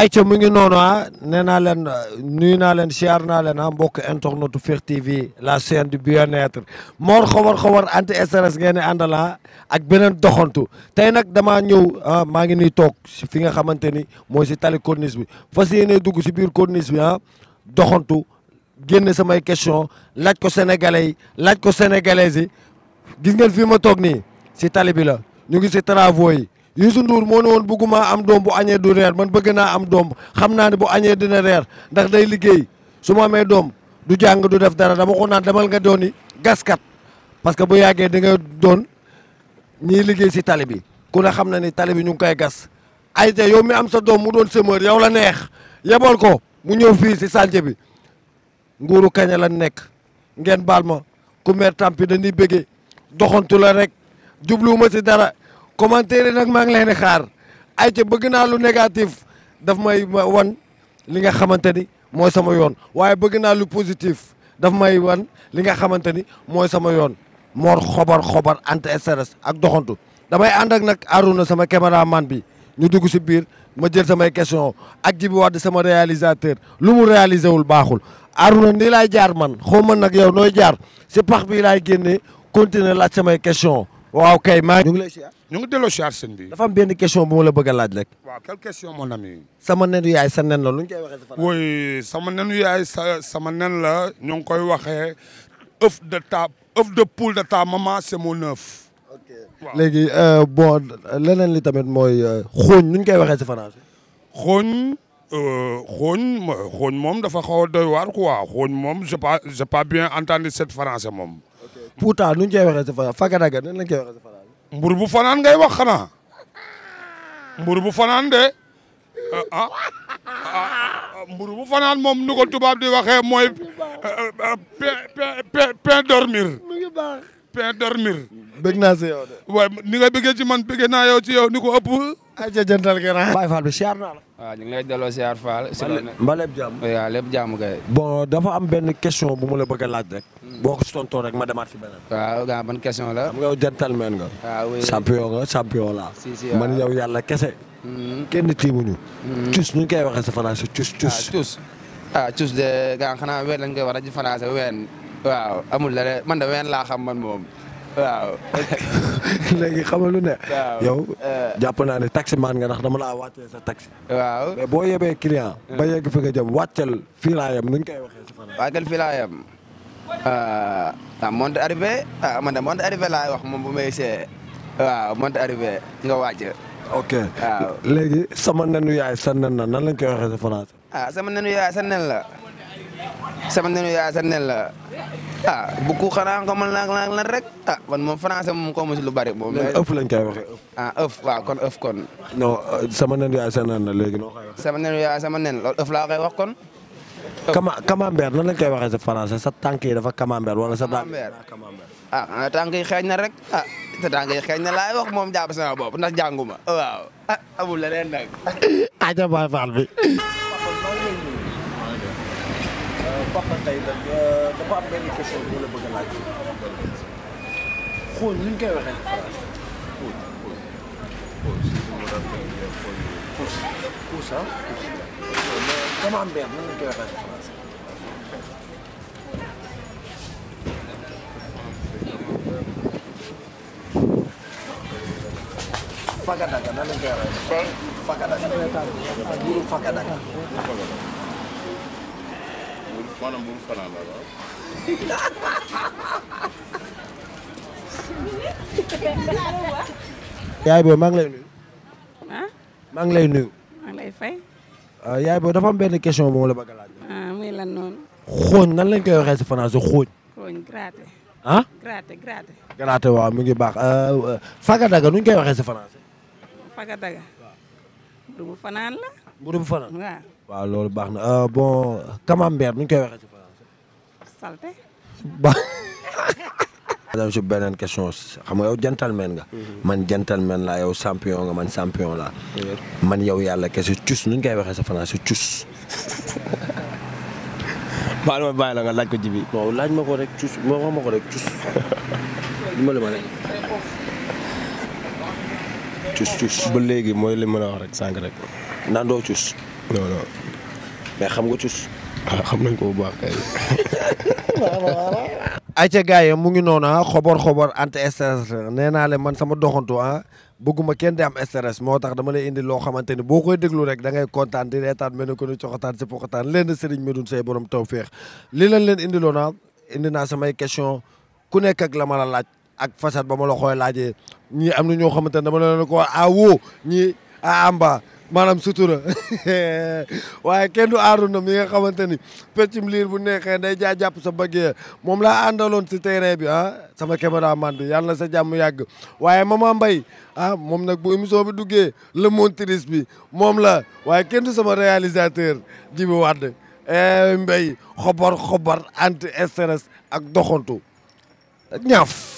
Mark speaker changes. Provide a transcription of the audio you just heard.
Speaker 1: ayca mu ngi noonu nee naa leen nuyu naa leen siyaar naa leen mbokk internetu Fekh TV la chaîne du bien-être Mor xawar anti stress ngeen di àndal ak beneen doxantu tey nag damaa ñëw maa ngi nii toog si fi nga xamante ni mooy si tali corniche bi fas yéene dugg si biir corniche bi doxantu génne samay question laaj ko sénégalais yi laaj ko sénégalaises yi gis ngeen fii ma toog nii si tali bi la ñu ngi si travaux yi. Youssou Ndour moo ne woon bëgguma am doom bu añee du reer man bëgg naa am doom xam naa ne bu añee dina reer ndax day liggéey su ma amee doom du jàng du def dara dama ko naan demal nga dooni gaskat parce que bu yàggee di nga doon ñiy liggéey si tali bi ku ne xam na ni tali bi ñu ngi koy gas ay te yow mi am sa doom mu doon semeur yow la neex yebal ko mu ñëw fii si chantier bi nguuru kaña la nekk ngeen baal ma ku meer tampi dañuy bëggee doxantu la rek jubluwuma si dara commentaire yi nag maa ngi leen di xaar ay ca bëgg naa lu négatif daf may wan li nga xamante ni mooy sama yoon waaye bëgg naa lu positif daf may wan li nga xamante ni mooy sama yoon Mor xobar anti stress ak doxantu damay ànd ak nag Arouna sama caméraman bi ñu dugg si biir ma jël samay question ak Jibi Wade sama réalisateur lu mu réalisé wul baaxul Arouna nii laay jaar man xaw ma nag yow nooy jaar si pax bii laay génnee continuer laaj samay question waaw kay maa ñu ngi lay siyaar.
Speaker 2: ñu ngi delloo siyaar sëñ bi.
Speaker 1: dafa am benn question bu ma la bëgg a laaj rek.
Speaker 2: waaw quelle question mon ami.
Speaker 1: sama nenu yaay sa nen la lu ñu koy waxee sa
Speaker 2: oui sama nenu yaay sama nen la ñu ngi koy waxee œuf de poule de ta maman c'est mon œuf.
Speaker 1: ok léegi bon leneen li tamit mooy xooñ nu ñu koy waxee si français.
Speaker 2: xooñ moom dafa xaw a doy waar quoi xooñ moom j'ai pas bien entendu cette français moom.
Speaker 1: Pouta nu ñu koy waxee si français fagadaga nan lañ koy waxee si français.
Speaker 2: mburu bu fanaan ngay wax xanaa mburu bu fanaan de mburu bu fanaan moom nu ko tubaab di waxee mooy pain dormir.
Speaker 1: mu ngi baax
Speaker 2: pain dormir.
Speaker 1: bëgg naa si yow de.
Speaker 2: waaye ni nga bëggee ci man bëggee naa yow ci yow ni ko ëpp.
Speaker 1: ayca jantal gannaaw. Baye Fall bi siyaar naa la.
Speaker 3: waaw ñu ngi lay delloo siyaar Fall.
Speaker 1: mbaa lépp jàmm.
Speaker 3: waaw lépp jàmm kay.
Speaker 1: bon dafa am benn question bu ma la bëgg a laaj rek. boo ko si tontoo rek ma demaat si beneen.
Speaker 3: waaw gaa ban question la.
Speaker 1: xam nga yow gentleman nga.
Speaker 3: waaw oui
Speaker 1: champion la.
Speaker 3: si
Speaker 1: man yow yàlla kese. kenn tiimuñu. cus nu ñu koy waxee sa français cus.
Speaker 3: cus de gaa xanaa ween lañ koy wax ci français ween. waaw amul la man de ween laa xam man moom. waaw.
Speaker 1: léegi xam nga lu ne.
Speaker 3: waaw
Speaker 1: yow jàpp naa ne taximan nga ndax dama laa wàccee sa taxi.
Speaker 3: waaw
Speaker 1: mais boo yebee client. ba yegg fi nga jëm wàccal fii laa yem nu ñu koy waxee si français.
Speaker 3: wàccal fii laa yem. monte arrivé man de monte arrivé laay wax moom bu may see. waaw monte arrivé nga wàcc.
Speaker 1: ok
Speaker 3: waaw
Speaker 1: léegi sama nenu yaay sa nen na nan lañ koy waxee si français.
Speaker 3: sama nenu yaay sa nen la. sama nenu yaay sa nen la. bu ku xanaa ko mën la rek man moom français moom ko mosi lu bari moom.
Speaker 1: léegi ëpp lañ koy waxee ëpp.
Speaker 3: ëpp waaw kon ëpp kon.
Speaker 1: non sama nenu yaay sa nen la léegi noo koy waxee.
Speaker 3: sama nenu yaay sama nen loolu ëpp laa koy wax kon.
Speaker 1: camembert nan lañ koy waxee si français sa tànk yi dafa camembert wala sa.
Speaker 3: camembert tànk yi xeeñ na rek te tànk yi xeeñ na laay wax moom jàpp sama bopp ndax jànguma waaw amul leneen nag.
Speaker 1: aja Baye Fall bi. Papa tey dafa am benn question bu la bëgg a laaj. xooñ nu ñu koy waxee si français. pousse camembert nan lañ koy waxee si français. fagadaga nan lañ koy waxee. fagadaga. mburu fagadaga.
Speaker 4: maanaam bu mu fanaan la waaw.
Speaker 1: yaay booy maa ngi lay nuyu. maa ngi lay nuyu.
Speaker 5: maa ngi lay fay.
Speaker 1: yaay booy dafa am benn question bu ma la bëgg a laaj.
Speaker 5: muy lan noonu.
Speaker 1: xooñ nan lañ koy waxee si français xooñ.
Speaker 5: xooñ gratte. gratte.
Speaker 1: gratte waaw mu ngi baax. fagadaga nu ñu koy waxee si français.
Speaker 5: fagadaga. mburu bu fanaan la.
Speaker 1: mburu bu fanaan.
Speaker 5: waaw.
Speaker 1: waaw loolu baax na bon camembert nu ñu koy waxee si français.
Speaker 5: salte.
Speaker 1: ba. dem si beneen question xam nga yow gentleman nga. man gentleman laa yow champion nga man champion laa. man yow yàlla kese cus nu ñu koy waxee sa français cus.
Speaker 6: maa ngi bàyyi la nga laaj ko Jibi.
Speaker 1: non laaj ma ko rek cus ma wax ma ko rek cus. dimbali ma rek. cus.
Speaker 6: ba léegi mooy li mën a wax rek sànq rek.
Speaker 1: naan doo cus.
Speaker 6: non non mais xam nga cus. xam nañ ko bu baax kay.
Speaker 1: ayca gars yi mu ngi noonu xobor anti stress nee naa leen man sama doxantu bëgguma kenn di am stress moo tax dama lay indi loo xamante ni boo koy déglu rek da ngay kontaan di reetaan mel ni ko ni coxataan si poxataan leen Serigne Medoune Seye borom tawfeex li leen indi loona indi naa samay question ku nekk ak la ma la laaj ak façade ba ma la koy laajee ñii am na ñoo xamante ne dama leen ko woo ñii amba maanaam sutura waaye kenn du Arouna mi nga xamante ni peccum liir bu neexee day jàpp sa bëggee moom laa àndaloon si terrain bi sama caméraman bi yàlla na sa jàmm yàgg waaye Mama Mbaye moom nag bu émission bi duggee le montrice bi moom la waaye kenn du sama réalisateur Djibi Wade Mbaye xobar anti stress ak doxantu ñaaf